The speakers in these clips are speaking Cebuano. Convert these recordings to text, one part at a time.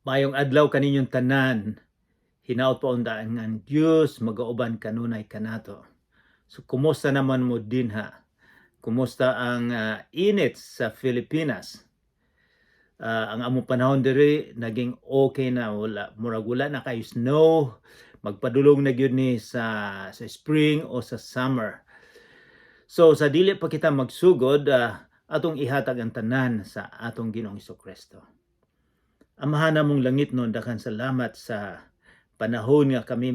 Maayong adlaw kaninyong tanan. Hinaot pa unta ang Dios magauban kanunay kanato. So kumusta naman mo dinha? Kumusta ang init sa Pilipinas? Ang among panahon diri naging okay na, wala, murag wala na kayo snow. Magpadulong na gyud ni sa spring o sa summer. So sa dili pa kita magsugod, atong ihatag ang tanan sa atong Ginoong Kristo. Amahan namong langitnon, daghan salamat sa panahon nga kami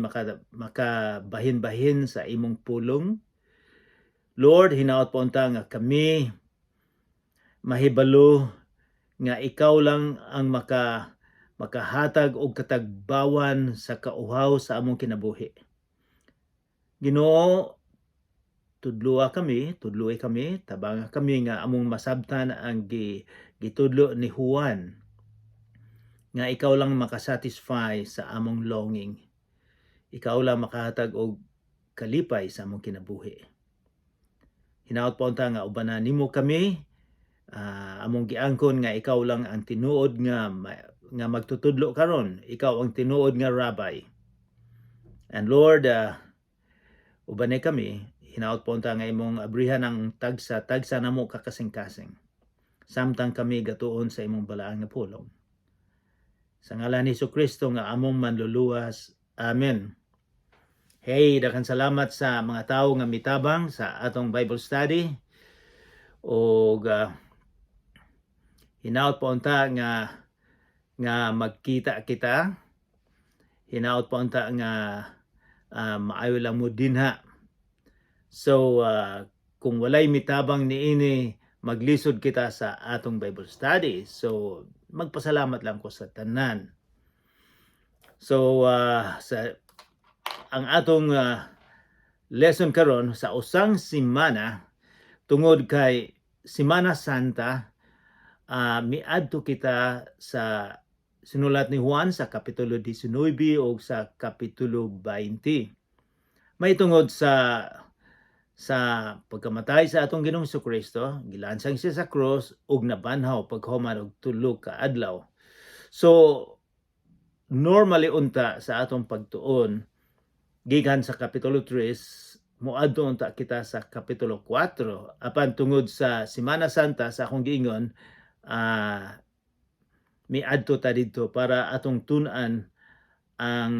makabahin-bahin sa imong pulong. Lord, hinaot po unta nga kami mahibalo nga ikaw lang ang makahatag og katagbawan sa kauhaw sa among kinabuhi. Ginoo, tudloa kami, tudloi kami, tabanga kami nga among masabtan ang gitudlo ni Juan nga ikaw lang makasatisfy sa among longing. Ikaw lang makahatag og kalipay sa among kinabuhi. Hinaot po unta nga ubanan nimo kami, among giangkon nga ikaw lang ang tinuod nga magtutudlo karon. Ikaw ang tinuod nga rabbi. And Lord, ubanay kami, hinaot po unta nga imong abrihan ang tagsa tagsa namo kakasing-kasing, samtang kami gatuon sa imong balaan nga pulong. Sa ngalan ni Kristo nga among manluluwas. Amen. Hey, daghan salamat sa mga tawo nga mitabang sa atong Bible study. Og hinaot po unta nga magkita kita. Hinaot po unta nga maayo lang mo dinha. So kung walay mitabang niini, maglisod kita sa atong Bible study. So magpasalamat lang ko sa tanan. So sa ang atong lesson karon sa usang semana, tungod kay Semana Santa, miadto kita sa sinulat ni Juan sa kapitulo 19 o sa kapitulo 20. May tungod sa pagkamatay sa atong Ginoong Kristo, gilansang siya sa cross ug nabanhaw paghuman og 3 ka adlaw. So normally unta sa atong pagtuon gikan sa kapitulo 3, moadto unta kita sa kapitulo 4. Apan tungod sa Semana Santa, sa akong giingon, miadto ta didto para atong tun-an ang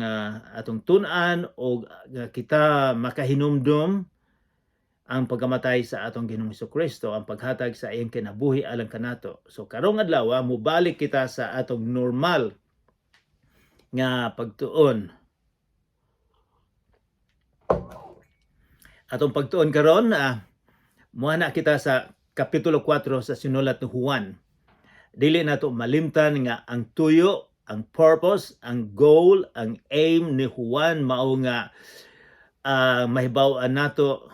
atong tun-an og kita makahinumdom ang pagkamatay sa atong Ginoong Kristo, ang paghatag sa iyang kinabuhi alang kanato. So karong adlaw, mobalik kita sa atong normal nga pagtuon. Atong pagtuon karon, muana kita sa kapitulo 4 sa sinulat ni Juan. Dili nato malimtan nga ang tuyo, ang purpose, ang goal, ang aim ni Juan mao nga mahibaw-an nato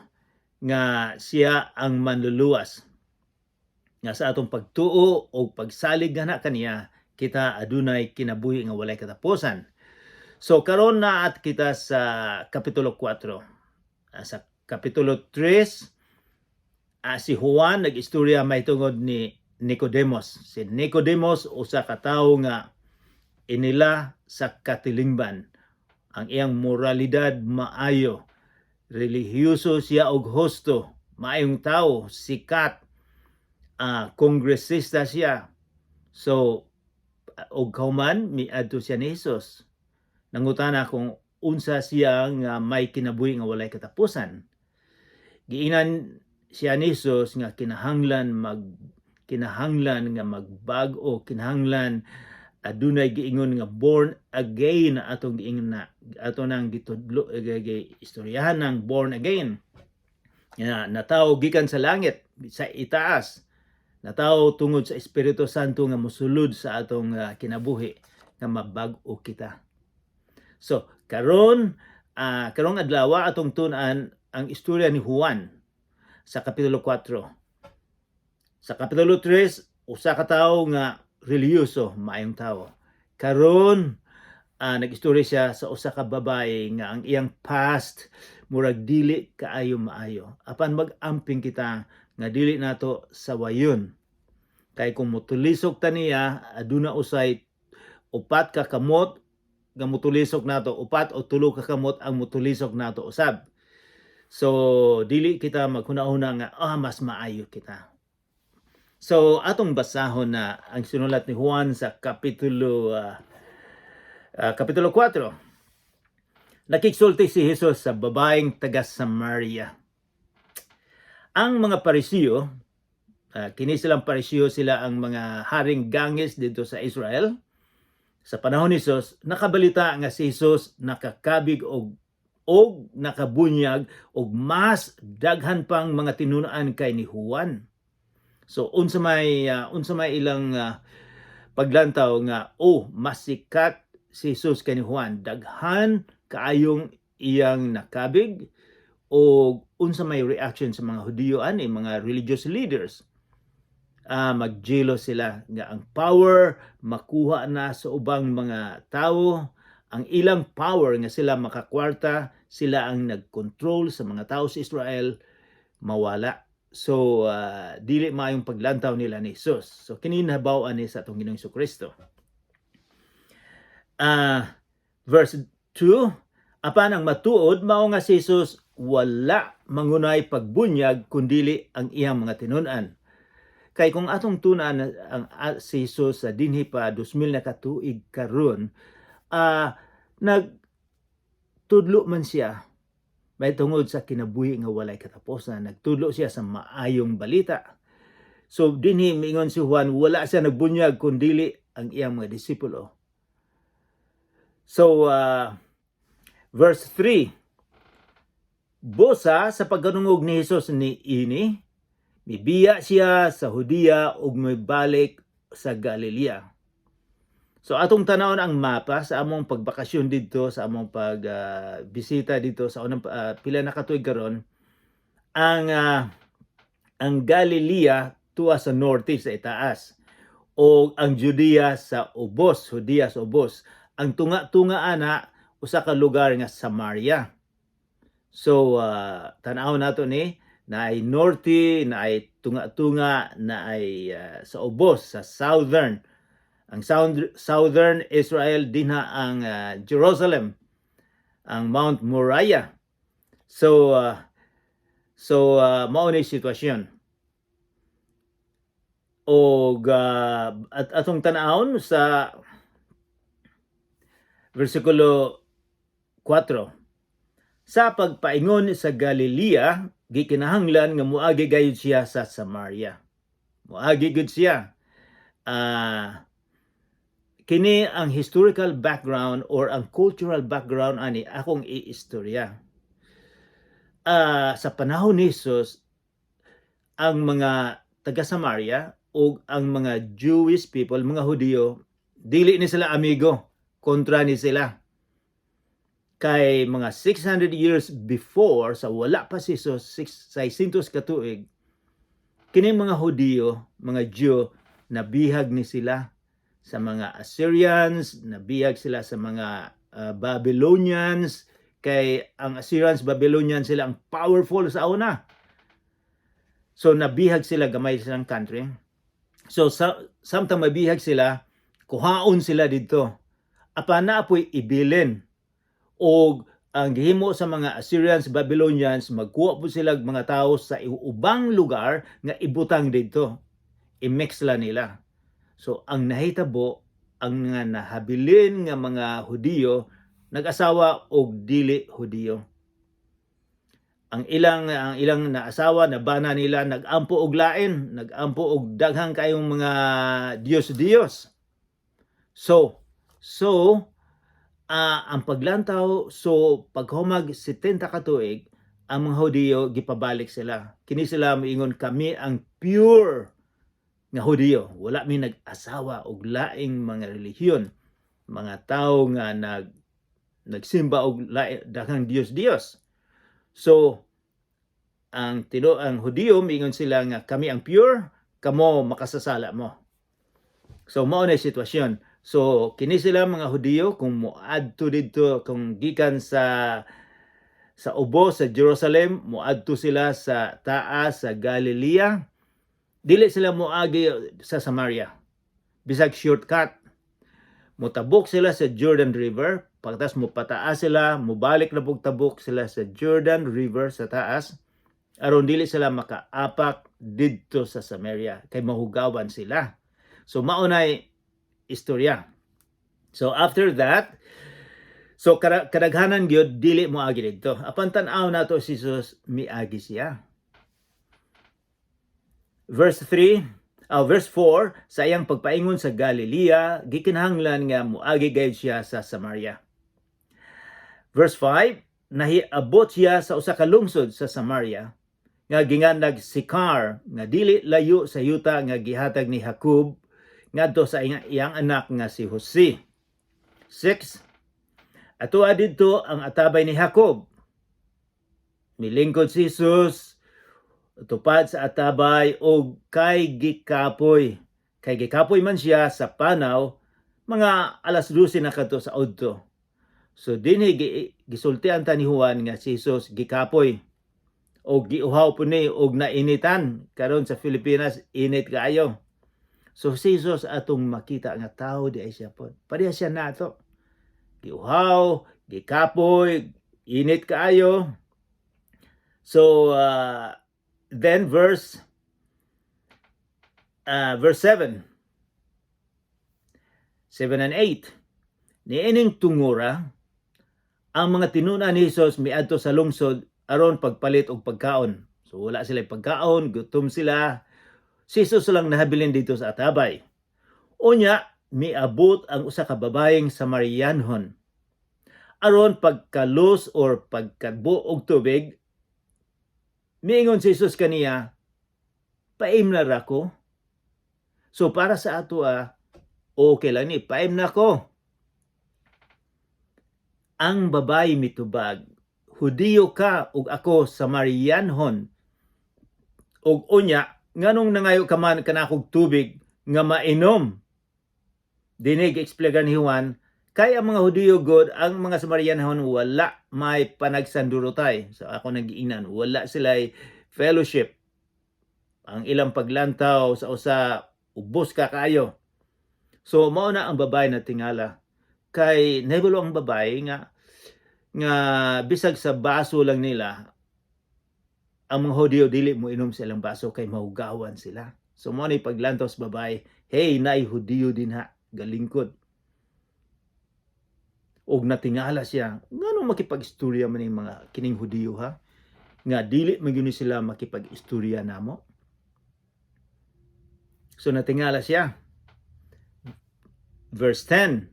nga siya ang manluluwas. Nga sa atong pagtuo o pagsalig nga na kaniya, kita adunay kinabuhi nga walay katapusan. So karon na at kita sa kapitulo 4. Sa kapitulo 3, si Juan nag-istorya mahitungod ni Nicodemus. Si Nicodemus, usa ka tawo nga inila sa katilingban. Ang iyang moralidad maayo. Relihiyoso siya og husto. Maayong tao, sikat. Kongresista siya. So og kauman miadto siya ni Jesus. Nangutana kung unsa siya nga may kinabuhi nga walay katapusan. Giingnan siya ni Jesus nga kinahanglan nga magbag-o, kinahanglan adunay giingon nga born again. Atong giingon na ato nang gitudlo, istoryahan ng born again nga natawo gikan sa langit, sa itaas, natawo tungod sa Espiritu Santo nga mosulod sa atong kinabuhi nga mabag-o kita. So karon, karong adlaw, atong tun-an ang istorya ni Juan sa kapitulo 4. Sa kapitulo 3, usa ka tawo nga relihiyoso, maayong tawo. Karon, nag-istorya siya sa usa ka babae nga ang iyang past murag dili kaayo maayo. Apan mag-amping kita nga dili nato sawayon. Kay kung motulisok ta niya, aduna usay Upat ka kamot nga mutulisok nato, upat o tulo ka kamot ang mutulisok nato usab. So dili kita maghuna-huna nga mas maayo kita. So atong basahon na ang sinulat ni Juan sa kapitulo 4. Nakigsulti si Jesus sa babaeng taga Samaria. Ang mga Parisiyo, kini silang Parisiyo, sila ang mga haring gangis dito sa Israel. Sa panahon ni Jesus, nakabalita nga si Jesus nakakabig og nakabunyag og mas daghan pang mga tinun-an kay ni Juan. So unsa may ilang paglantaw nga, oh, mas sikat si Jesus kay ni Juan, daghan kaayong iyang nakabig, o unsa may reaction sa mga Hudiyo ani, mga religious leaders? Magjelo sila nga ang power makuha na sa ubang mga tao, ang ilang power nga sila makakwarta, sila ang nagkontrol sa mga tao sa Israel, mawala. So dili maayong paglantaw nila ni Jesus. So kini nahibaw-an ni sa atong Ginoong Kristo. Verse 2, apan ang matuod mao nga si Jesus wala mangunay pagbunyag kundili ang iyang mga tinun-an. Kay kung atong tun-an ang si Jesus sa dinhi pa 2000 na katuig karon, nagtudlo man siya may tungod sa kinabuhi nga walay katapusan. Nagtudlo siya sa maayong balita. So dinhi miingon si Juan, wala siya nagbunyag kundili ang iyang mga disipulo. So verse 3, Busa sa pagkadungog ni Jesus ni ini, mibiya siya sa Judea ug mibalik sa Galilea. So atong tanawon ang mapa sa among pagbakasyon didto, sa among pag bisita dito sa unang pila na katuig karon. Ang Galilea tuwa sa norte, sa itaas, o ang Judea sa ubos, Judea sa ubos. Ang tunga-tunga ana usa ka lugar nga Samaria. So tan-aw nato ni naay norte, naay tunga-tunga, naay sa ubos, sa southern. Ang southern Israel dinha ang Jerusalem, ang Mount Moriah. So mao ni sitwasyon. Og at atong tan-awon sa versikulo 4. Sa pagpaingon sa Galilea, gikinahanglan nga moagi gayud siya sa Samaria. Moagi gud siya. Kini ang historical background or ang cultural background ani akong iistorya. Sa panahon ni Jesus, ang mga taga Samaria o ang mga Jewish people, mga Hudiyo, dili ni sila amigo, kontra ni sila. Kay mga 600 years before, sa wala pa si Jesus, 600 katuig, kining mga Hudiyo, mga Jew, nabihag ni sila sa mga Assyrians, nabihag sila sa mga Babylonians, kay ang Assyrians, Babylonians, sila ang powerful sa una. So nabihag sila, gamay silang country. So samtang mabihag sila, kuhaon sila didto. Apan naa poy ibilin. Og ang gihimo sa mga Assyrians, Babylonians, magkuha po sila og mga tao sa ubang lugar nga ibutang didto. I-mix la nila. So ang nahitabo, ang nga nahabilin nga mga Hudiyo nag-asawa og dili Hudiyo. Ang ilang naasawa, nabana nila, nag-ampo og lain, nag-ampo og daghang kayong mga Diyos-Diyos. So ang paglantaw, so paghumag 70 ka tuig, ang mga Hudiyo gipabalik sila. Kini sila moingon, "Kami ang pure nga Hudiyo. Wala mi nag-asawa og laing mga relihiyon, mga tao nga nagsimba og daghang Diyos-Diyos." So ang Hudiyo miingon sila nga, "Kami ang pure, kamo makasasala mo." So mao na sitwasyon. So kini sila mga Hudiyo, kung moadto didto, kung gikan sa ubos sa Jerusalem moadto sila sa taas sa Galilea, dili sila moagi sa Samaria. Bisag shortcut. Mutabok sila sa Jordan River, pagtas mopataas sila, mubalik na tabok sila sa Jordan River sa taas, aron dili sila makaapak didto sa Samaria kay mahugawan sila. So maunay istorya. So after that, so kadaghanan gyud dili mo agi didto. Apan tan-aw nato si Jesus, miagi siya. Verse 3, verse 4, sa iyang pagpaingon sa Galilea, gikinahanglan nga moagi gayud siya sa Samaria. Verse 5, nahiabot siya sa usa ka lungsod sa Samaria nga ginganlag Sikar, nga dili layo sa yuta nga gihatag ni Jacob ngadto sa iyang anak nga si Jose. 6. Atua didto ang atabay ni Jacob. Milingkod si Jesus tupad sa atabay og kay gikapoy. Kay gikapoy man siya sa panaw, mga alas 12 na kadto sa udto. So dinhi gisultian ta ni Juan nga si Jesus gikapoy og giuhaw po ni og nainitan. Karon sa Pilipinas, init kaayo. So si Jesus, atong makita nga tao di ay siya pod. Pareha siya nato. Giuhaw, gikapoy, init kaayo. So then verse 7 7 and 8. Niining tungura, ang mga tinun-an ni Jesus miadto sa lungsod aron pagpalit og pagkaon. So wala sila pagkaon, gutom sila. Si Jesus lang nahabilin dito sa atabay. Unya, miabot ang usa ka babayeng Samarianhon aron pagkalus or pagkadbo og tubig. Miingon si Jesus kaniya, "Paimna ra ko." So para sa ato ah, okay lang ni, "Paimna ko." Ang babae mitubag, "Hudiyo ka ug ako Samarianhon. Ug unya, nganong nangayo ka man kanakog tubig nga mainom?" Dinig explain ni Juan, kay ang mga Hudiyo god, ang mga Samarianhon wala may panagsandurotay. So ako nagiingnan, wala sila fellowship. Ang ilang paglantaw sa usa, ubos ka kaayo. So mao na ang babae na tingala. Kay nahibalo ang babae nga bisag sa baso lang nila, ang mga Hudiyo dili mo inom sa ilang baso kay mahugawan sila. So mao ni paglantaw sa babae, "Hey, naay Hudiyo dinha, galingkod." Og natingala siya, ngano makipag-istorya man ning mga kining Hudiyo ha? Nga dili man gyud ni sila makipag-istorya namo. So natingala siya. Verse 10.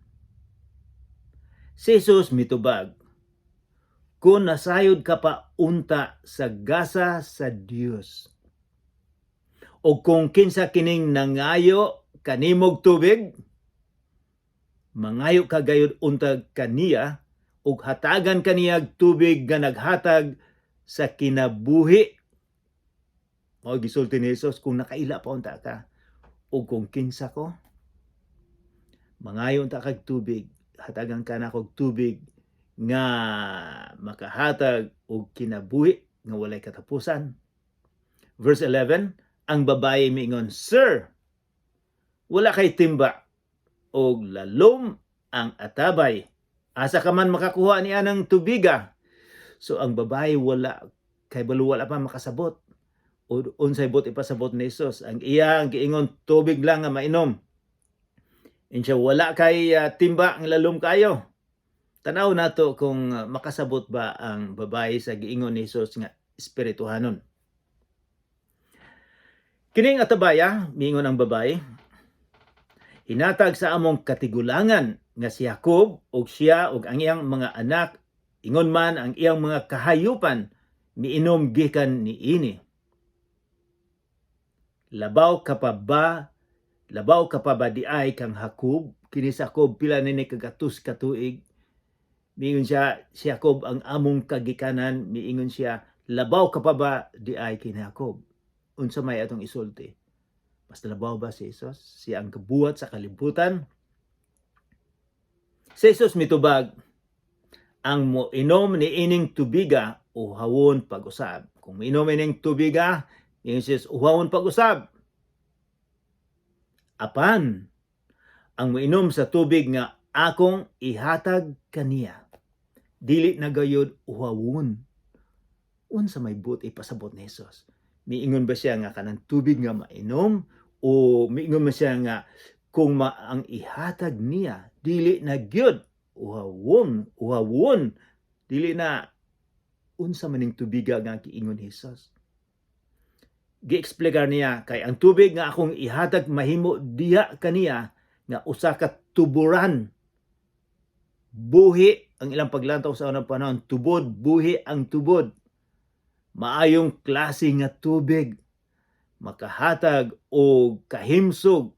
Si Jesus mitubag, "Kung nasayod ka pa unta sa gasa sa Dios, o kung kinsa kining nangayo kanimog tubig, mangayo ka gayud unta kaniya ug hatagan kaniya tubig nga naghatag sa kinabuhi." Mao gisulti ni Jesus, kung nakaila pa unta ka ug kung kinsa ko, mangayo unta kag tubig, hatagan ka nako og tubig nga makahatag og kinabuhi nga walay katapusan. Verse 11, ang babae miingon, "Sir, wala kay timba og lalom ang atabay. Asa ka man makakuha niya ng tubiga?" So ang babae wala kay balo, wala pa makasabot. O unsay buot ipasabot ni Jesus. Ang iya ang giingon, tubig lang nga mainom. Insya wala kay timba, ang lalom kayo. Tanaw nato kung makasabot ba ang babae sa giingon ni Jesus nga espirituhanon. "Kining atabaya," miingon ang babae, "hinatag sa among katigulangan nga si Jacob, ug siya ug ang iyang mga anak, ingon man ang iyang mga kahayupan, miinom gikan niini. Labaw ka pa ba di ay kang Jacob?" Kini si Jacob, pila nini kagatos ka tuig. Miingon siya, si Jacob ang among kagikanan, miingon siya, "Labaw ka pa ba di ay kini Jacob?" Unsa may atong isulti? Mas labaw ba si Jesus? Siya ang kabuhat sa kalibutan. Si Jesus mitubag, "Ang moinom ni ining tubiga, uhawon pag-usab." Kung miinom ining tubiga, ingon si Jesus, uhawon pag-usab. "Apan, Ang moinom sa tubig nga akong ihatag kaniya, dili na gayod uhawon. Unsa may buot ipasabot ni Jesus? Miingon ba siya nga kanang tubig nga mainom o miingon ba siya nga kung ang ihatag niya dili na gyud uhawon, uhawon, dili na? Unsa man ning tubiga nga giingon ni Jesus? Gieksplikar niya, kay ang tubig nga akong ihatag mahimo diha kaniya nga usa ka tuburan. Buhi ang ilang paglantaw sa unang panahon, tubod, buhi ang tubod. Maayong klase nga tubig, makahatag og kahimsog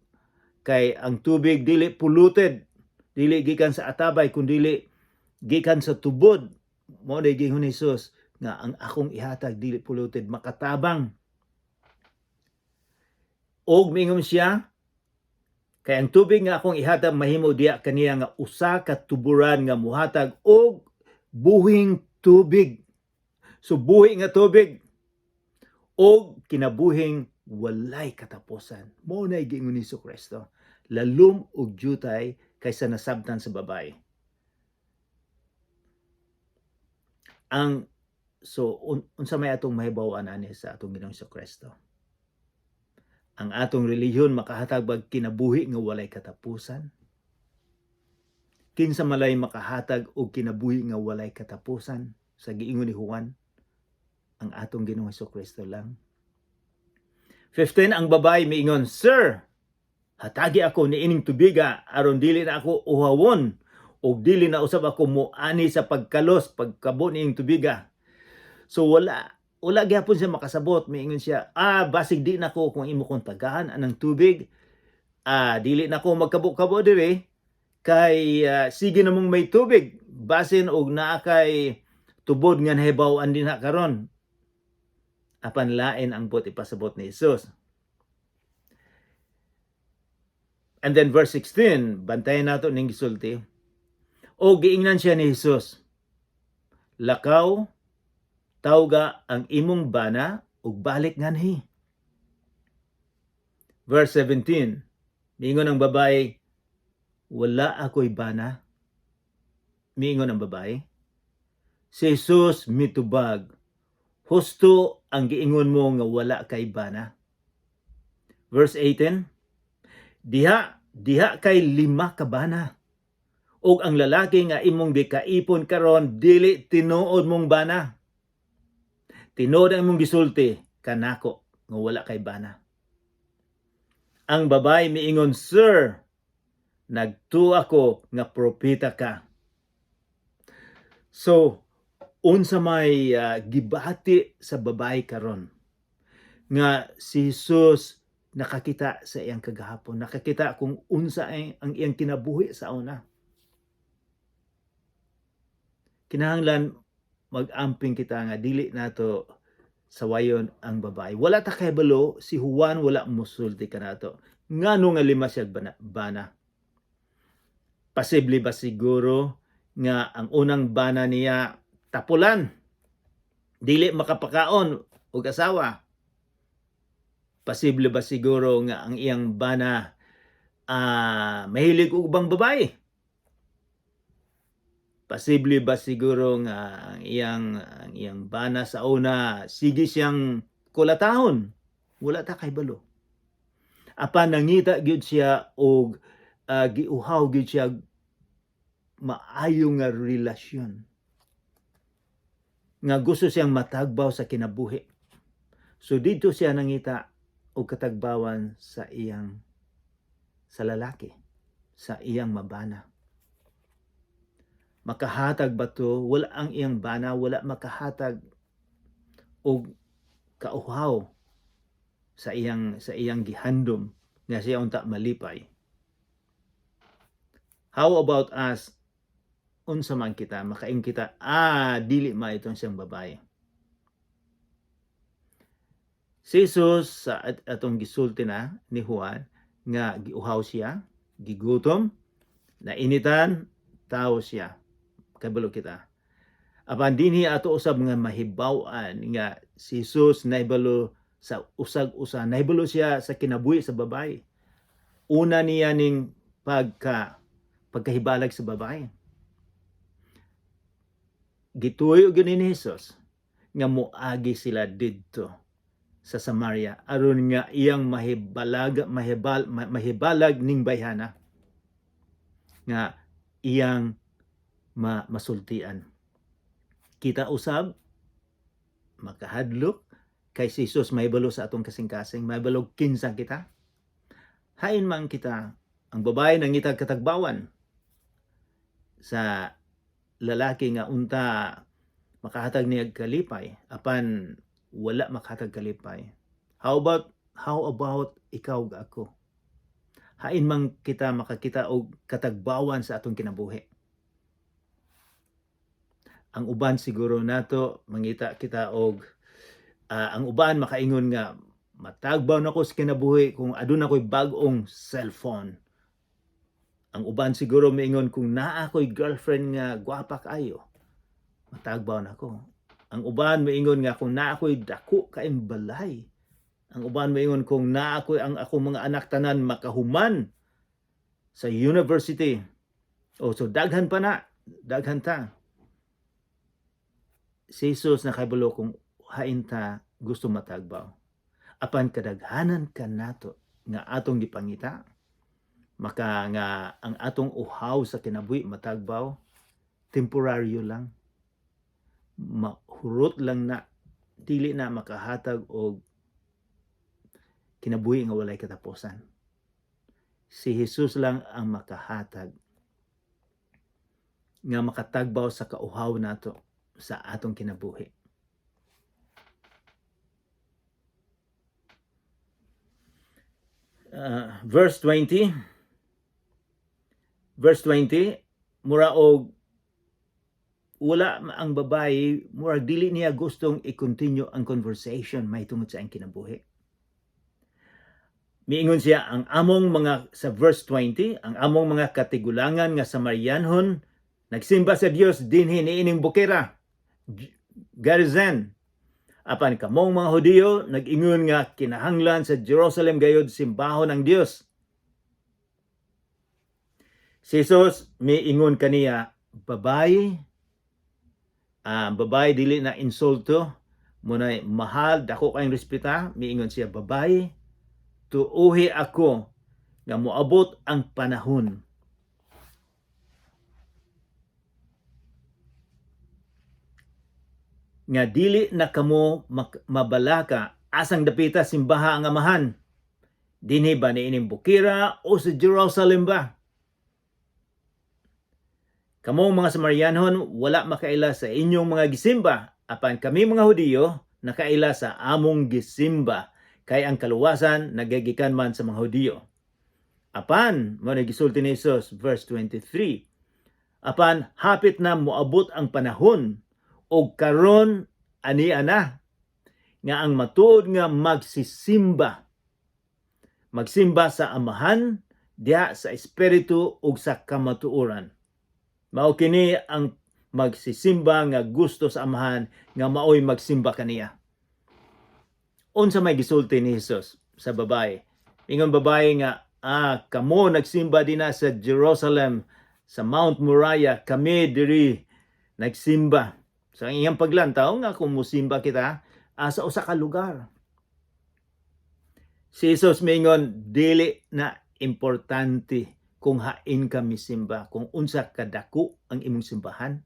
kay ang tubig dili polluted, dili gikan sa atabay kun dili gikan sa tubod. Mao na giingon ni Jesus nga ang akong ihatag dili polluted, makatabang. Og miingon siya, kay ang tubig nga akong ihatag mahimo diya kaniya nga usa ka tuburan nga muhatag og buhing tubig. So buhi nga tubig og kinabuhing walay katapusan. Mao na giingon ni Kristo. Lalom og jutay kaysa nasabtan sa babae. Ang so unsa may atong mahibaw-an ani sa atong Ginoong Kristo? Ang atong relihiyon makahatag bag kinabuhi nga walay katapusan? Kinsa malay makahatag og kinabuhi nga walay katapusan sa giingon ni Juan? Ang atong Ginoong Kristo lang. 15. Ang babae miingon, "Sir, hatagi ako niining tubiga aron dili na ako uhawon ug dili na usab ako moani sa pagkalos, pagkabo niining tubiga." So wala gyapon siya makasabot. Miingon siya, "Basig di na ko, kung imo kong tagaan anang tubig, dili na ko magkabo-kabo diri kay sige namong may tubig, basin og naa kay tubod nga nahibaw-an dinha karon." Apan lain ang buot ipasabot ni Jesus. And then verse 16, bantayan nato ning gisulti. O giingnan siya ni Jesus, "Lakaw, tawga ang imong bana ug balik nganhi." Verse 17, miingon ang babae, "Wala ako'y bana." Miingon ang babae. Si Jesus mitubag, "Husto ang giingon mo nga wala kay bana." Verse 18, "Diha, diha kay lima ka bana. Ug ang lalaki nga imong gikaipon karon dili tinuod mong bana. Tinuod ang imong gisulti kanako nga wala kay bana." Ang babae miingon, "Sir, nagtuo ako nga propeta ka." So, unsa may gibati sa babae karon? Nga si Jesus nakakita sa iyang kagahapon, nakakita kung unsa ang iyang kinabuhi sa una. Kinahanglan mag-amping kita nga dili nato sawayon ang babae. Wala ta kahibalo, si Juan wala musulti kanato. Ngano nga lima siya bana? Posible ba siguro nga ang unang bana niya tapulan? Dili makapakaon og asawa. Posible ba siguro nga ang iyang bana mahilig og ubang babae? Posible ba siguro nga ang iyang bana sa una sige siyang kulatahon? Wala ta kahibalo. Apan nangita gyud siya og giuhaw gyud siya maayo nga relasyon. Nga gusto siyang matagbaw sa kinabuhi. So dito siya nangita og katagbawan sa lalaki, sa iyang mabana. Makahatag ba to? Wala ang iyang bana, wala makahatag og kauhaw sa iyang gihandom nga siya unta malipay. How about us? Unsa man kita, makaingon kita, "Dili ma itong siyang babae"? Si Jesus sa atong gisulti na ni Juan nga giuhaw siya, gigutom, nainitan, tao siya. Kabalo kita. Apan dinhi ato usab nga mahibaw-an nga si Jesus naibalo sa usag-usa, naibalo siya sa kinabuhi sa babae. Una niya ning pagkahibalag sa babae. Gituyo gyud ni Jesus nga moagi sila didto sa Samaria aron nga iyang mahibalag mahibal mahibalag ning bayhana nga iyang masultian. Kita usab makahadlok kay si Jesus mahibalo sa atong kasing-kasing, mahibalo kinsa kita. Hain man kita, ang babae nangitag katagbawan sa lalaki nga unta makahatag niya kalipay, apan wala makahatag kalipay. How about ikaw ug ako? Hain man kita makakita og katagbawan sa atong kinabuhi? Ang uban siguro nato mangita kita og ang uban makaingon nga matagbaw nako sa kinabuhi kung aduna ko'y bag-ong cellphone. Ang uban siguro miingon kung naa ko'y girlfriend nga gwapa kaayo, matagbaw nako. Ang uban miingon nga kung naa ko'y dako kaayong balay. Ang uban miingon kung naa ko'y ang akong mga anak tanan makahuman sa university. O so daghan pa na, daghan ta. Si Jesus nakahibalo kung hain ta gusto matagbaw. Apan kadaghanan kanato nga atong gipangita, maka nga ang atong uhaw sa kinabuhi matagbaw, temporaryo lang. Mahurot lang na, dili na makahatag og kinabuhi nga walay katapusan. Si Jesus lang ang makahatag nga makatagbaw sa kauhaw nato sa atong kinabuhi. Verse 20. Verse 20, mura og wala ang babae, mura dili niya gustong i-continue ang conversation mahitungod sa iyang kinabuhi. Miingon siya ang among mga, sa verse 20, ang among mga katigulangan nga Samarianhon nagsimba sa Dios dinhi niining bukira Gerizim. Apan kamong mga Hudiyo nag-ingon nga kinahanglan sa Jerusalem gayud simbahon ang Dios. Si Jesus miingon kaniya, "Babae," babae dili na insulto, munay mahal, dako kayong respeta, miingon siya, "Babae, tuuhi ako nga moabot ang panahon nga dili na kamo mabalaka asang dapita simbaha ang Amahan. Dinhi ba niining bukira o sa Jerusalem ba? Kamong mga Samarianhon wala makaila sa inyong mga gisimba, apan kami mga Hudiyo nakaila sa among gisimba, kay ang kaluwasan nagagikan man sa mga Hudiyo." Apan, mao na gisulti ni Jesus, verse 23, "Apan hapit na moabot ang panahon og karon ani ana nga ang matuod nga magsisimba magsimba sa Amahan diha sa espiritu ug sa kamatuoran. Mao kini ang magsisimba nga gusto sa Amahan nga maoy magsimba kaniya." Unsa may gisulti ni Jesus sa babae? Ingon babae nga kamo nagsimba dinha sa Jerusalem sa Mount Moriah, kami diri nagsimba. Sa so, iyang paglantaw nga kung musimba kita sa usa ka lugar. Si Jesus mingon dili na importante kung hain ka misimba, kung unsa kadako ang imong simbahan,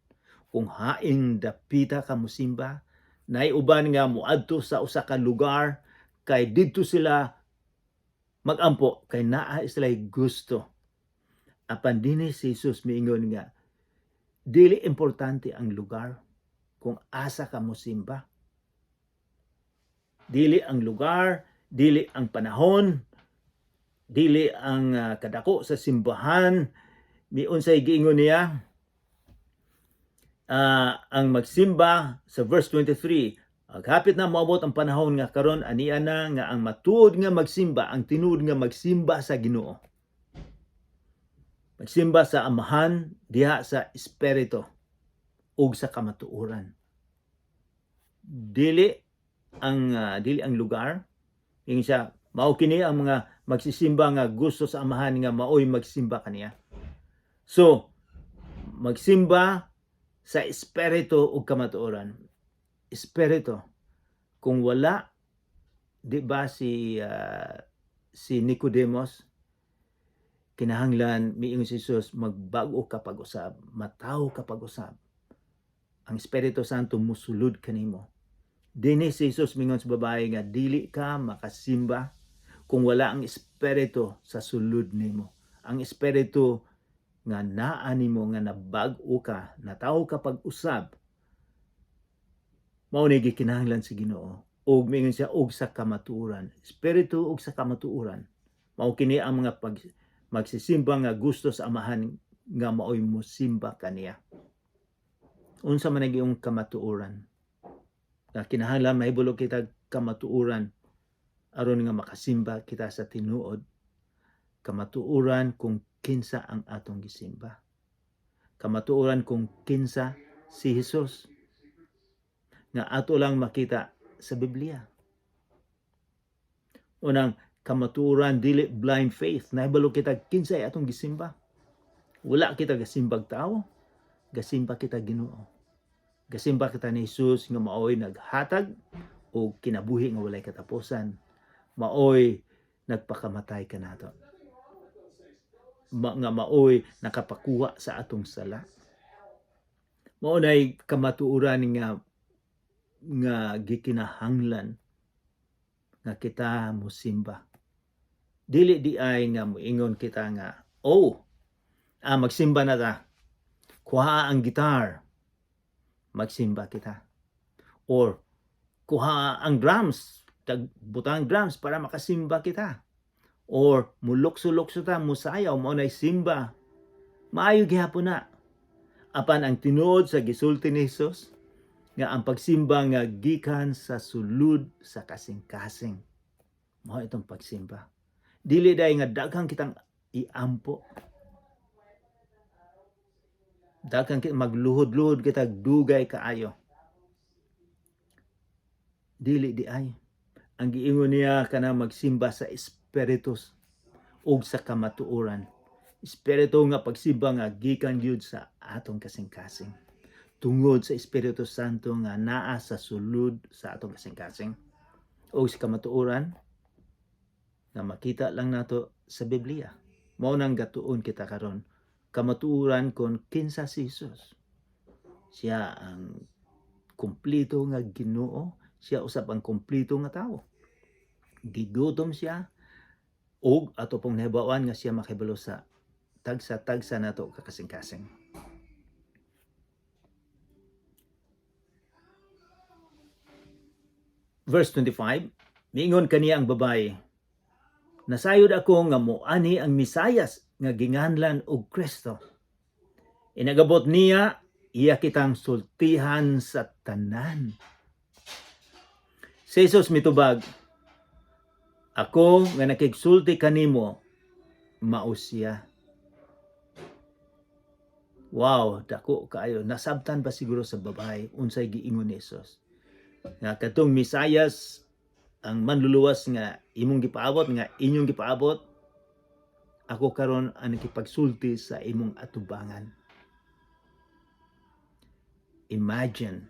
kung hain dapita ka mosimba. Naay uban nga moadto sa usa ka lugar kay didto sila magampo kay naa sila gusto. Apan dinhi si Jesus miingon nga dili importante ang lugar kung asa ka mosimba. Dili ang lugar, dili ang panahon, dili ang kadako sa simbahan. Miunsay giingon niya ang magsimba sa verse 23, "Hapit na moabot ang panahon nga karon ania na nga ang matuod nga magsimba, ang tinuod nga magsimba sa Ginoo, magsimba sa Amahan diha sa espiritu ug sa kamatuoran." Dili ang lugar. Ingon siya, mao kini ang mga Magsisimba nga gusto sa Amahan nga maoy magsimba kaniya. So, magsimba sa espiritu ug kamatuoran. Espiritu. Kung wala, di ba si Nicodemus, kinahanglan miingon si Jesus, magbago ka pag-usab, matawo ka pag-usab. Ang Espiritu Santo musulod kanimo. Dinhi si Jesus mingon sa babae nga dili ka makasimba kung wala ang Espiritu sa sulod nimo. Ang Espiritu nga naa nimo nga nabag-o ka, natawo ka pag-usab, mao ni gikinahanglan sa Ginoo. Ug mingon siya og sa kamatuoran, espiritu ug sa kamatuoran. Mao kini ang mga pag magsisimba nga gusto sa Amahan nga maoy mosimba kaniya. Unsa man ang kamatuoran? Nga kinahanglan mahibalo kita kamatuoran aron nga makasimba kita sa tinuod. Kamatuoran kung kinsa ang atong gisimba. Kamatuoran kung kinsa si Jesus nga ato lang makita sa Biblia. Unang kamatuoran, dili blind faith. Nahibalo kita kinsay atong gisimba. Wala kita gasimbag tao, gasimba kita Ginoo. Gasimba kita ni Jesus nga maoy naghatag og kinabuhi nga walay katapusan. Maoy nagpakamatay kanato. Nga maoy nakapakuha sa atong sala. Mao nay kamatuoran nga gikinahanglan nga kita mosimba. Dili di ay nga moingon kita nga, "Oh, magsimba na ta. Kuha ang guitar. Magsimba kita." Or kuha ang drums, butang drums para makasimba kita. Or mulukso-lukso ta, musayaw, mao nay simba. Maayo gihapon na. Apan ang tinuod sa gisulti ni Jesus, nga ang pagsimba nga gikan sa sulod sa kasing-kasing. Mao itong pagsimba. Dili dai nga daghang kitang iampo. Daghang kita magluhod-luhod kita dugay kaayo. Dili di ay. Ang giingon niya kana magsimba sa espiritus ug sa kamatuoran. Espiritu nga pagsimba nga gikan gyud sa atong kasing-kasing. Tungod sa Espiritu Santo nga naa sa sulod sa atong kasing-kasing. O sa kamatuoran nga makita lang nato sa Biblia. Mao nang gatuon kita karon kamatuoran kon kinsa si Jesus. Siya ang kumpleto nga Ginoo, siya usab ang kumpleto nga tawo. Gigutom siya ug ato pong nahibawan nga siya makibalo sa tagsa-tagsa nato kakasing-kasing. Verse 25, miingon kaniya ang babae, "Nasayod ako nga moani ang Misayas nga ginganlan og Kristo. Inagabot niya, iya kitang sultihan sa tanan." Si Jesus mitubag, "Ako nga nakigsulti kanimo, mao siya." Wow, dako kaayo. Nasabtan ba siguro sa babae unsay giingon ni Jesus? Nga katong Misayas, ang manluluwas nga imong gipaabot, nga inyong gipaabot, ako karon ang nakipagsulti sa imong atubangan. Imagine,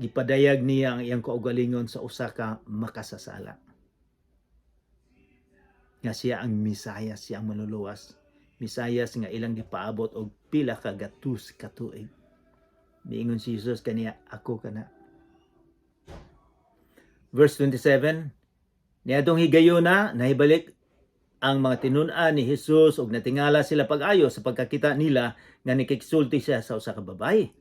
gipadayag niya ang iyang kaugalingon sa usa ka makasasala. Nga siya ang Misayas, siya ang manluluwas. Misayas nga ilang gipaabot og pila ka gatus ka tuig. Miingon si Jesus kaniya, "Ako kana." Verse 27, niadtong higayuna, nahibalik ang mga tinun-an ni Jesus ug natingala sila pag-ayo sa pagkakita nila nga nikigsulti siya sa usa ka babae.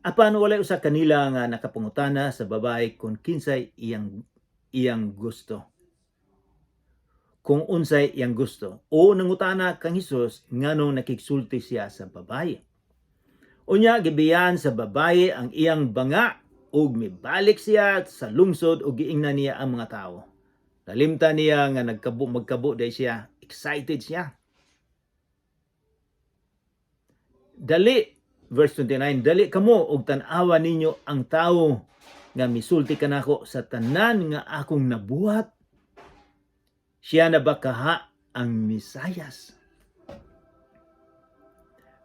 Apan walay usa kanila nga nakapangutana sa babae kung kinsay iyang iyang gusto. Kung unsay iyang gusto. O nangutana kang Hesus nganong nakigsulti siya sa babae. Unya gibiyan sa babae ang iyang banga ug mibalik siya sa lungsod ug giingnan niya ang mga tao. Nalimtan niya nga nagkabo magkabo dahil siya, excited siya. "Dali," verse 29, "dali kamo og tan-awa ninyo ang tawo nga misulti kanako sa tanan nga akong nabuhat." Siya na ba kaha ang Mesayas?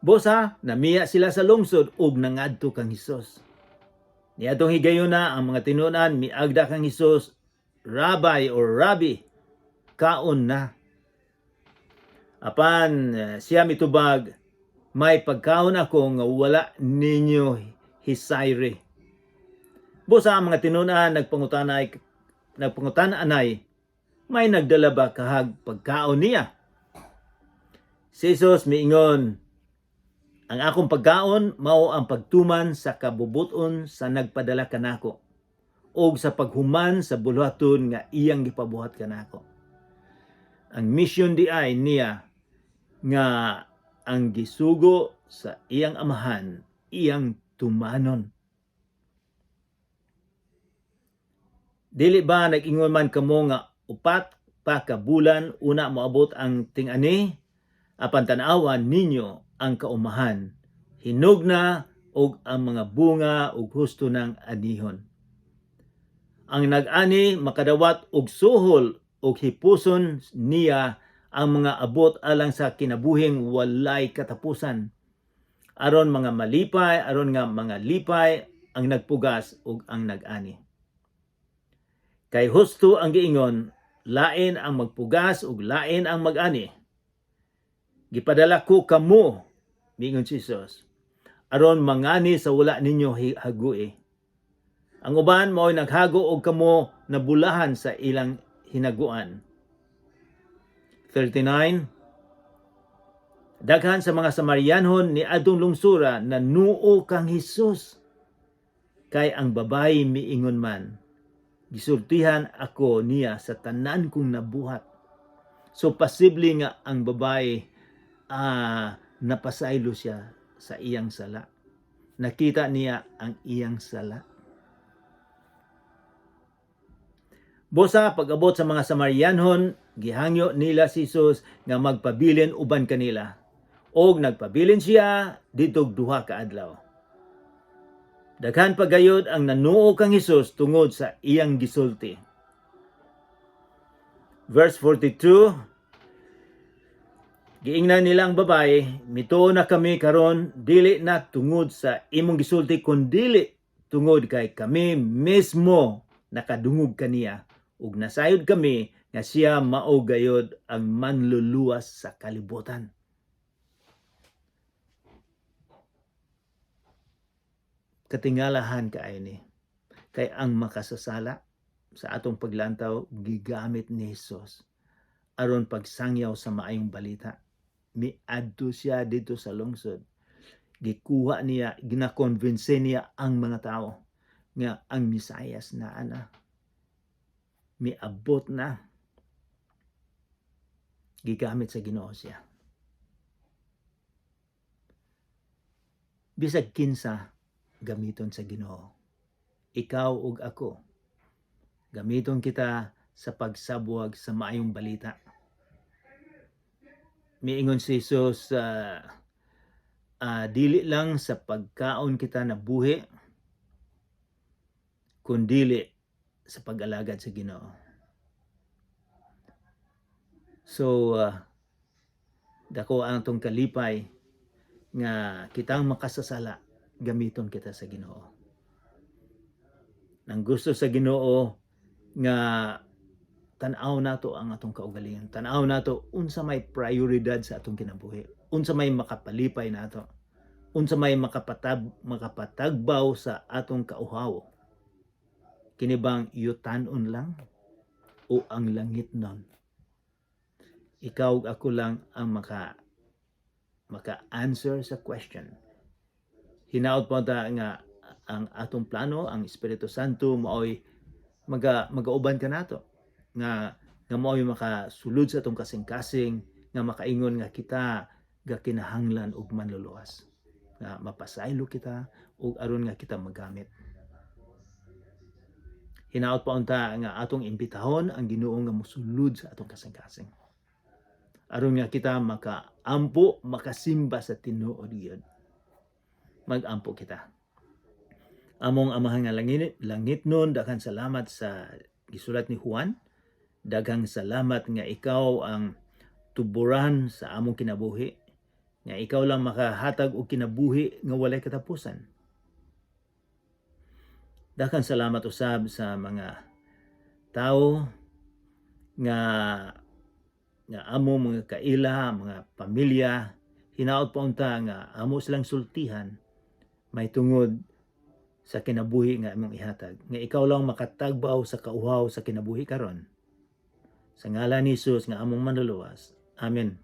Busa, namiya sila sa lungsod ug nangadto kang Hesus. Niadtong higayuna, ang mga tinunan miagda kang Hesus, "Rabbi or Rabbi, kaon na." Apan siya mitubag, "May pagkaon ako nga wala ninyo hisayri." Busa ang mga tinunan nagpangutana anay, "May nagdala ba kahag pagkaon niya?" Si Jesus miingon, "Ang akong pagkaon mao ang pagtuman sa kabubuton sa nagpadala kanako ug sa paghuman sa buluhaton nga iyang gipabuhat kanako." Ang mission di ay niya nga ang gisugo sa iyang Amahan iyang tumanon. Dili ba nag-ingon man kamo nga 4 pa ka bulan una moabot ang ting-ani? Apan tan-awan ninyo ang kaumahan, hinog na og ang mga bunga ug husto ng anihon. Ang nag-ani makadawat og suhol ug hipuson niya ang mga abot alang sa kinabuhing walay katapusan, aron mga malipay, aron nga mga lipay ang nagpugas ug ang nag-ani. Kay husto ang giingon, "Lain ang magpugas ug lain ang mag-ani." "Gipadala ko kamo," miingon si Jesus, "aron mangani sa wala ninyo hagui. Ang uban mao'y naghago og kamo nabulahan sa ilang hinaguan." 39. Daghan sa mga Samarianhon ni adtong lungsura na nuo kang Hesus, kay ang babayi miingon man, "Gisultihan ako niya sa tanan kong nabuhat." So posible nga ang babayi napasaylo siya sa iyang sala. Nakita niya ang iyang sala. Busa pag-abot sa mga Samarianhon, gihangyo nila si Jesus nga magpabilin uban kanila. Og nagpabilin siya didtog 2 ka adlaw. Daghan pa gayod ang nanuo kang Hesus tungod sa iyang gisulti. Verse 42. Giingnan nila ang babae, "Mituo na kami karon, dili na tungod sa imong gisulti kundili tungod kay kami mismo nakadungog kaniya ug nasayod kami nga siya mao gayod ang manluluwas sa kalibutan." Katingalahan kaayo ni. Kay ang makasasala sa atong paglantaw gigamit ni Hesus aron pagsangyaw sa maayong balita. Miadto siya dito sa lungsod. Gikuha niya, ginakonbense niya ang mga tao nga ang Mesayas na ana. Miabot na. Gigamit sa Ginoo siya. Bisag kinsa gamiton sa Ginoo. Ikaw ug ako, gamiton kita sa pagsabwag sa maayong balita. Miingon si Jesus, dili lang sa pagkaon kita nabuhi, kundili sa pag-alagad sa Ginoo. So, dako ang atong kalipay nga kitang makasasala gamiton kita sa Ginoo. Nang gusto sa Ginoo nga tan-aw nato ang atong kaugalingon. Tan-aw nato unsa may prioridad sa atong kinabuhi. Unsa may makapalipay nato. Unsa may makapatagbaw sa atong kauhaw. Kini bang yutanon lang o ang langit nun? Ikaw ug ako lang ang maka answer sa question. Hinaot po ta nga ang atong plano, ang Espiritu Santo maoy magauban kanato nga nga maoy makasulod sa atong kasing-kasing nga makaingon nga kita gakinahanglan og manluluwas, nga mapasaylo kita ug aron nga kita magamit. Hinaot pa unta nga atong imbitahon ang Ginoo nga mosulod sa atong kasing-kasing aron nga kita makaampo, makasimba sa tinuod gyud. Magampo kita. Among Amahan nga langit nun, daghan salamat sa gisulat ni Juan. Daghang salamat nga ikaw ang tuburan sa among kinabuhi, nga ikaw lang makahatag og kinabuhi nga walay katapusan. Daghang salamat usab sa mga tao nga amo mga kaila, mga pamilya, hinaot pa unta nga amo silang sultihan may tungod sa kinabuhi nga imong ihatag. Nga ikaw lang makatagbaw sa kauhaw sa kinabuhi karon. Sa ngalan ni Jesus nga among Manluluwas. Amen.